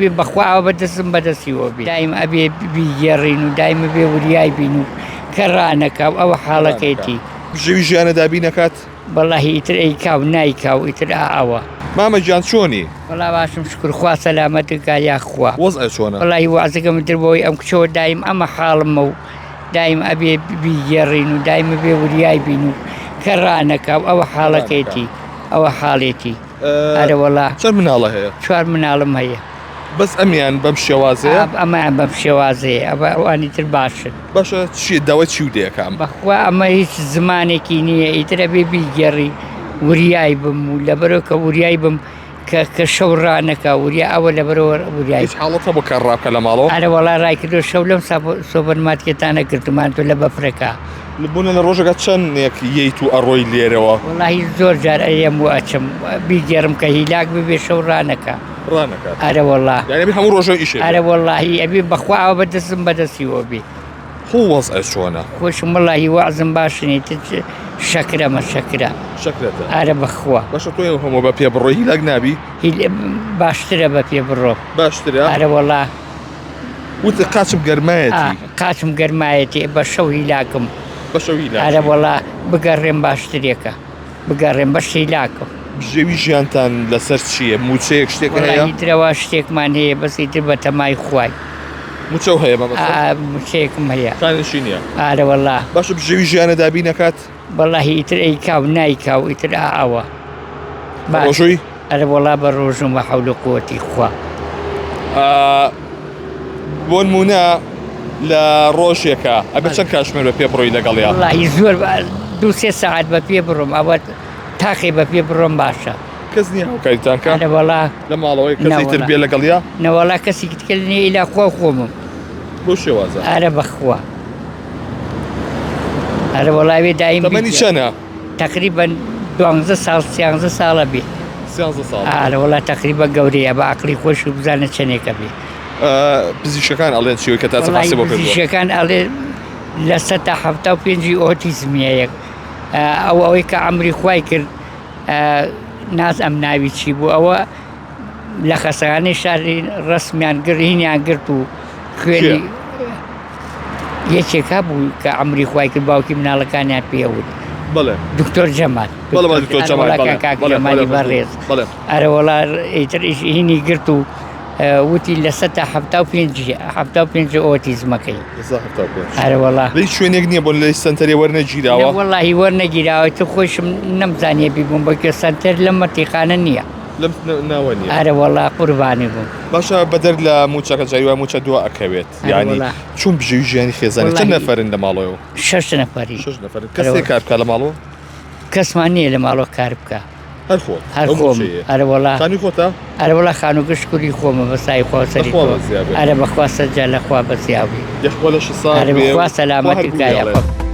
بێ بەخوا ئەوە بە دەستم بە دەستیەوە بێ دایم ئەبێ بیگێڕین و دایم ئەبێ وریای بین و کە ڕانەکا و ئەوە حاڵەکەیەتی. بژێوی ژیانە دابین ئەکات؟ وەڵاهی ئیتر ئەیکا و نایکا و ئیتر ئا ئەوە. مامە گیان چۆنی؟ وەڵا باشم شوکر خوا سەلامەتت کا یاخوا. وەزعێ چۆنە؟ وەڵاهی وەعزەکەم ئیتر بەوەی ئەم کچەوە دایم ئەمە حاڵمە و دایم ئەبێ بیگێڕین و دایم ئەبێ وریای بین و کە ڕانەکا و ئەوە حاڵەکەیەتی ئەوە حاڵێتی. ئەرەوەڵا. چەند مناڵە هەیە؟ چوار مناڵم هەیە. بەس ئەمیان بەم شێوازەیە؟ ئەمەیان بەم شێوازەیە ئەوە ئەوانی تر باشن. باشە چی داوای چی و دەیەکە ئەم؟ بەخوا ئەمە هیچ زمانێکی نییە ئیتر ئەبێ بیگێڕی وریای بم و لەبەرەوە کە وریای بم کە کە شەو ڕانەکا وریا ئەوە لەبەرەوە وریای هیچ حاڵەتە بۆ کار ڕابکە لە ماڵەوە؟ ئەرەوەڵا ڕای کردو شەو لەم سۆپەر مارکێتانە گرتومان تۆ لە بەفرەکە. بونە لە ڕۆژێکا چەندێک یەیت و ئەڕۆی لێرەوە؟ وەڵاهی زۆر جار ئەیەم و ئەچم بیگێڕم کە هیلاک ببێ شەو ڕانەکا. ڕانەکات. ئەرە وەڵا. یانی ئەبێ هەموو ڕۆژێ ئیشێ بێ. ئەرە وەڵاهی ئەبێ بەخوا ئەوە بە دەستم بە دەستیەوە بێ. خۆ وەزعێ چۆنە؟ خۆشم وەڵاهی وەعزم باش نیە تر شەکرەمە شەکرە. شەکرەتە. ئەرە بەخوا. باشە تۆ هەموو بە پێ بڕۆی هیلاک نابی؟ باشترە بە پێ بڕۆم. باشترە؟ ئەرە وەڵا. وتت قاچم گەرمایەتی. قاچم گەرمایەتی بە شەو هیلاکم. بە شەو هیلاکی. ئەرە وەڵا بگەڕێم باشترێکە بگەڕێم بەش هیلاکم. بژێوی ژیانتان لەسەر چییە؟ مووچەیەک شتێک هەیە؟ وەڵا ئیترەوە شتێکمان هەیە بەس ئیتر بە تەمای خوای. مووچەو هەیە مامۆستا؟ ئا مووچەیەکم هەیە. خانەنشینیە؟ ئارە وەڵا. باشە بژێوی ژیانە دابین ئەکات؟ وەڵاهی ئیتر ئەیکا و نایکا و ئیتر ئا ئەوە. ڕۆژووی؟ ئەرە وەڵا بە ڕۆژووم بە حەول و قوەتی خوا. بۆ نموونە لە ڕۆژێکا ئەبێ چەند کاتژمێر بە پێ بڕۆی لەگەڵیا؟ وەڵاهی زۆر دوو سێ سەعات بە پێ بڕۆم ئەوە تاقێ بە پێ بڕۆم باشە. کەس نییە هاوکاریتان کە؟ ئەرە وەڵا. لە ماڵەوەی کەسی تر بێ لەگەڵیا؟ نەوەڵا کەسێکی تکە نییە ئیلا خوا و خۆمم. بەو شێوازە؟ ئەرە بەخوا. ئەرە وەڵا وێ دایم تەمەنی چەنە؟ تەقریبەن دوانزە ساڵ سیانزە ساڵە بێ. سیانزە ساڵ. ئارە وەڵا تەقریبەن گەورەیە بە عەقڵی خۆش و بزانە چەنێکە بێ. پزیشکەکان ئەڵێن چی کە تا چ وەڵاهی فەحسی بۆ کردووە؟ پزیشکەکان ئەڵێ لە سەتا 75ی ئۆتیزمی هەیە. ئەو ئەوەی کە عەمری خوای کرد ناز ئەم ناوی چی بوو ئەوە لە خەسەخانەی شاری ڕەسمیان گرت هینیان گرت و خوێنی یەکێک هەبوو کە عمری خوای کرد باوکی مناڵەکانیان پێوت بەڵێ دکتۆر جەمال بەڵێ بەڵێ دکتۆر جەمال بەڵێ کاک بەڵێ جەمالی بەڵێ بەڕێز بەڵێ ئەرەوەڵا ئیتر ئیش هینی گرت و وتی لە سە تا 75 75 ئۆتیزمەکەی لە 75 ئەرەوەڵا لە هیچ شوێنێک نییە بۆ لە سەنتەرێ وەرنەگیراوە وەڵاهی وەرنەگیراوە تر خۆشم نەمزانیە بیبووم بە کوێ سەنتەر لەم مەتیقانە نییە لەم ناوە نییە ئەرەوەڵا قوربانی بووم باشە بەدەر لە مووچەکە جاری وایە مووچە دوا ئەکەوێت یانی ئەرەوەڵا چۆن بژێوی ژیانی خێزانی چەند وەڵاهی نەفەرن لە ماڵەوە؟ شەش نەفەری شەش نەفەرن کەس هەیە کار بکا لە ماڵەوە؟ کەسمان نییە لە ماڵەوە کار بکا هەر خۆت هەر ئەو خۆم مووچەیە ئەرەوەڵا خانووی خۆتە؟ ئەرەوەڵا خانووکە شکوری خۆمە بە سای خوا و سەری لەخوا تۆ بەزیا بێ ئەرە بەخوا سەد جار لە خوا بەزیا بی یەخوا لەشت ساغ ئەرە بێ بەخوا و خوا سەلامەتی هەر بکا بووی یاخوا. ئەڵێ.